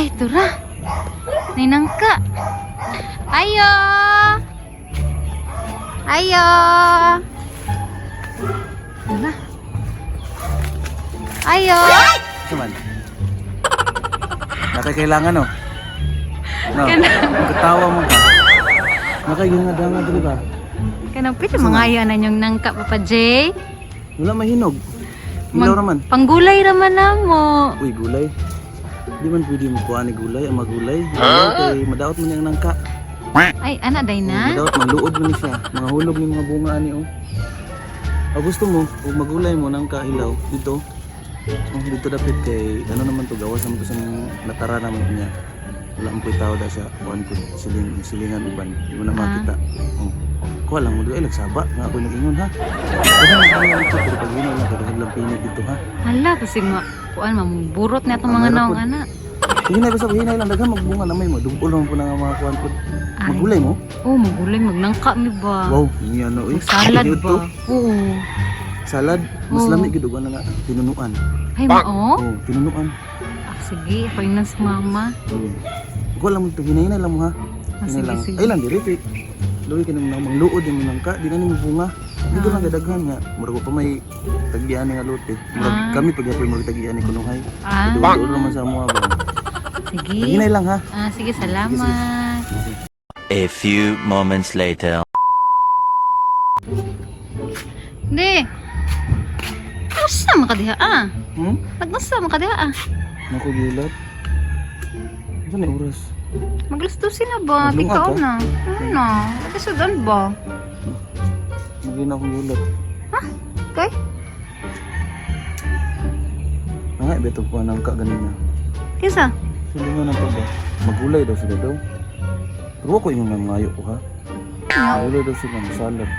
Ay, tura. Ninangka. Ayo. Ayo. Wala. Ayo. Asa man? Nakakailangan, no? No. Katawa mo ka. Nakayungad-angad diri ba? Kanang pwede mga na yung nangka, Papa J. Wala mahinog. Hilaw raman. Panggulay raman na mo. Uy, gulay. Di man pwede mo kuha ni gulay, ang magulay. Huh? Kay madaot man niyang nangka. Ay, ana day na. Madaot man, luod man ni siya. Mga hulog ni mga bunga ani oh. O gusto mo, kung magulay mo nangka hilaw dito. Oh, dito dapit kay ano naman to, gawas naman to sa mga natara naman niya. Wala ang tao da sa kuan ko siling silingan uban. Di mo na makita. Oh. Kuha lang mo ay nagsaba nga ako nag-ingon ha. Daghan ang bunga dito pero pag hinaw lang kadaghan lang pinit dito ha. Hala, kasi nga, kuan, mamburot na itong mga Ah, meron naong po. ana. Hinay basta hinay lang daghan magbunga na may madugol naman po na nga mga kuan ko. Ay. Magulay mo? Oh, magulay, magnangka mi ba? Wow, niya no eh. Magsalad Dito, ba? Oo. Salad, mas Oo. lami gid og ano nga tinunuan. Ay, mao? Oh, tinunuan. Ah, sige, ako yung si mama. Ko lang mo to, hinay lang mo ha. Ah, Hinay sige, lang. sige. Ay lang diri kay luwi ka nang mangluod yung nangka, di na nimo bunga. Dito Ah. lang kadaghan nga, murag pa may tagdian nga lote. Murag Ah. kami pag gyapon murag tagdian ni kunuhay. Ah, Duol naman sa amoa ba. sige. Hinay lang ha. Ah, sige, salamat. A few moments later. Hindi. Nag-usa man ka diha ah. Hmm? Nag-usa man ka diha ah. Naku gilat. Ano na oras? Maglas 12 na ba? Maglungag Ikaw ka? na. Ano na? Nagkasudan ba? Magina akong gilat. Okay? Nga beto ko nangka ganina. Kinsa? Sila nga nang ba? Magulay daw sila daw. Pero ako yung nangayo ko ha. Magulay daw sila, salad.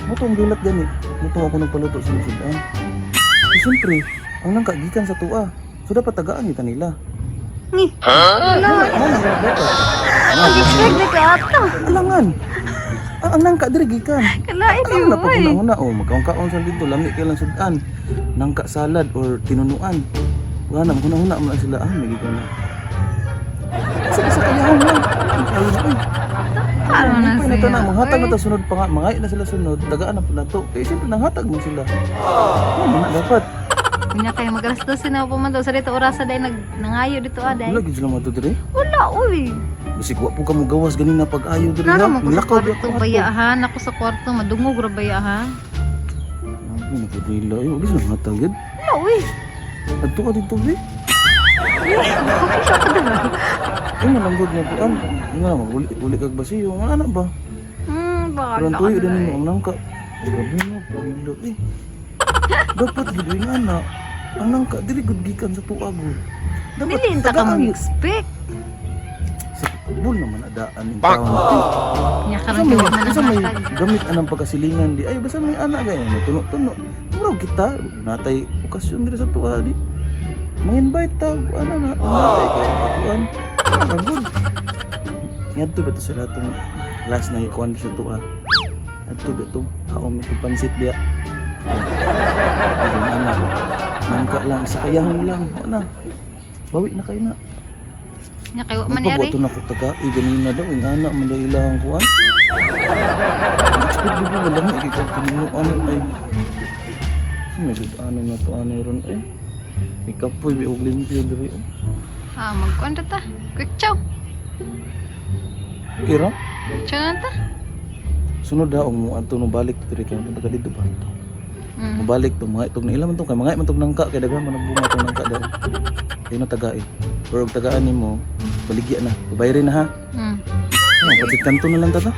Muto ang gulat gani. Muto ako nagpaluto sa sudan. Eh, siyempre, ang nangka gikan sa tuwa. So dapat tagaan kita nila. Ni. Ano nang dapat? Nag-expect na ka ato. Alangan. Ang nangka diri gikan. Kalain Alam na ni pag oy. una oh, magkaon-kaon sa dito, lami kay lang sudan. Nangka salad or tinunuan. Wala na, huna-huna man lang sila. Ah, may gikan na. Sa isa kayahon lang. Ang kayo na, oy. Paano na Ay, na siya? na, manghatag na Oy. ta sunod pa nga, mangay na sila sunod, tagaan na po na to. Eh, siyempre, nanghatag man sila. Ano na dapat? Kunya kayo mag alas 12 na po man daw sa dito orasa dahil nag nangayo dito ah dahil. Wala, gid sila mga diri. Wala oy. Bisig, wa po ka mo gawas ganina pag-ayo diri Nara ha. mo ko sa Nilakaw di kwarto ako ato. baya ha. Nako sa kwarto madungog ra baya ha. Ay, nakadila. Ay, wala sila nanghatag yun. Wala oy. Adto ka dito, be. Okay siya ka dala. Ay, malanggod nga po. Ano nga, maguli kag basiyo. Nga anak ba? Baka Pero ang tuyo din mo, ang nangka. Grabe mo, pagilo eh. Dapat gid nga anak. Ang nangka, dili gud gikan sa tuwa gud. Dapat Dili ta ka tagaan mo yun. expect. Sa kabul naman adaan yung tao natin. Nya Basta karon may, kay wa man basta may nanghatag. gamit anang pagkasilingan di. Ay, basta may anak gaya. May tuno-tuno. Murag kita, natay okasyon diri sa tuwa di. Mang-invite ta, ano na, natay kay katuan. Ano good. Ngadto ba to sila tong last na ikuan sa tuwa. Adto ba to? Kaon ito pansit diya. Ayun, anak. Nangka lang, sa kayahong lang. Ano? Bawi na kayo na. Nya kay wa man yari. Nagpabuto na ko taga, eh, ganina daw, yung anak, man daw ilang kuan. Expect di ba, wala nga, ikikaw tinunuan, ay. So, may good ano na to, ano ron, eh. Ikapoy, may og limpyo diri, oh. Ah, magkuan ra ta. Quick chow. Kira, Chow na ta. Sunod ha, mo adto no balik diri kay punta ka dito ba ito. Mobalik to mga itog na ilan man to kay mga man tog nangka kay daghan man ang bunga tong nangka daw. Kayo na tagae. Pero og tagaan nimo, baligya na. Babayrin na ha. Ano, pasit kanto na lang ta ta.